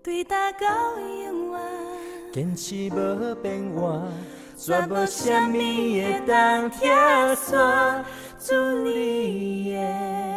對今到永遠。堅持無變換，絕無啥物會當拆散主你的。